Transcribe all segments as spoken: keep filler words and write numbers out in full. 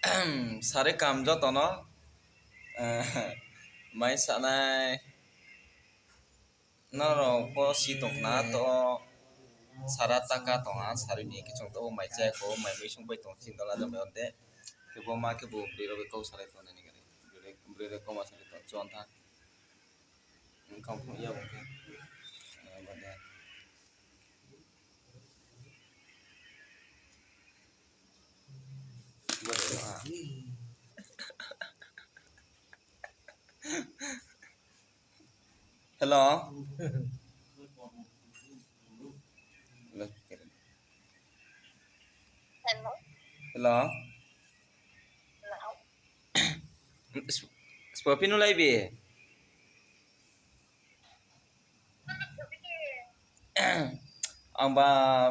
Sari kam jotono, eh, mai sanai norok bo si tongna to sara taka tonga sari ni kiching to mai chaya ko mai mui sung bai tong chin dola jam de kebo ma kebo bwrwi rok kok salai tong nani gari bwrwi rok kok ma salai tong chon tha wngkha phung ya bo khe. Hello. Hello. Hello. Hello. Sp-, Spopino laibi. Ang ba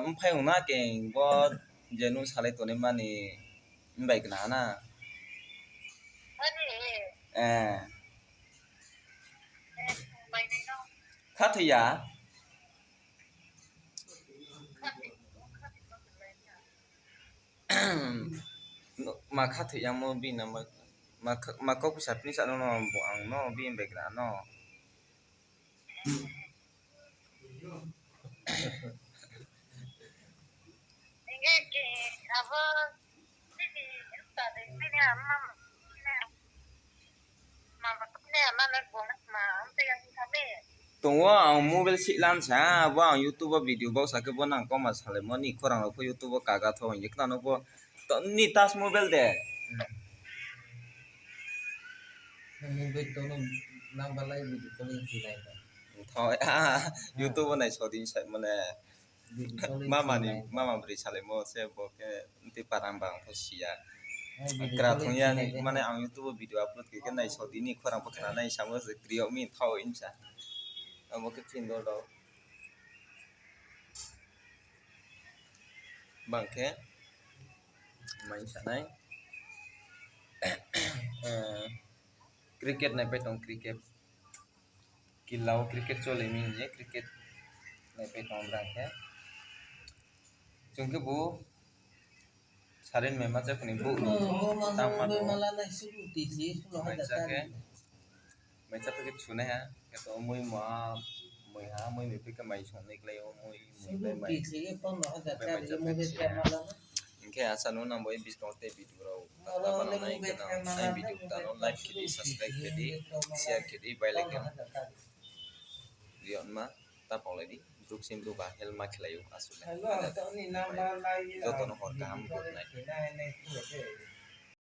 mphai wngna keng bo je nu salai toni mani mbai gana na. Eh. Kha thwi ya. Ma kha thwi ya mo bini number. Ma kha, ma kok bisa pini sa no bo ang no bini background no. Tongo ang mobile si lansa, bo ang YouTube o video bo sake bo nang koma salai mo ni khorang rok YouTube o kaga tho hwnwi khna no bo to ni touch mobile de. Mobile tono number lai video calling si lai ba. Tho YouTube o nai sodi sai mane. Mama ni, mama bwrwi salaimo se bo khe tei parang bang khe siya. Kra thung ya mane ang YouTube o video upload khe khe nai sodi ni khorang bo khna nai samo se kri o mi thao insa. Amo khe phin do do. Bang khe mai sanai. Cricket nai pai tong cricket. Kila o cricket choli mi hinwi cricket naipai tongo bwrang khe. Chwng khe bo sarin mema chakni bo tangma tongo. Mai chakhe, mai chakhe sunai ha, khe to mui ma, mui ha, mui ni pika mai songnai klai o, mui, mui bai mai. Bai mai chakhe siya. Hinkhe asa nung nang bo biskango tei video rok. Tamo nai khe nang nai video tano like khe di, subscribe khe di, share khe di, bai like khe di. Riyo ma ta pong lai di. Bruk sim bruk ba help ma khlai o aswk le. Joto no hor kaham good night.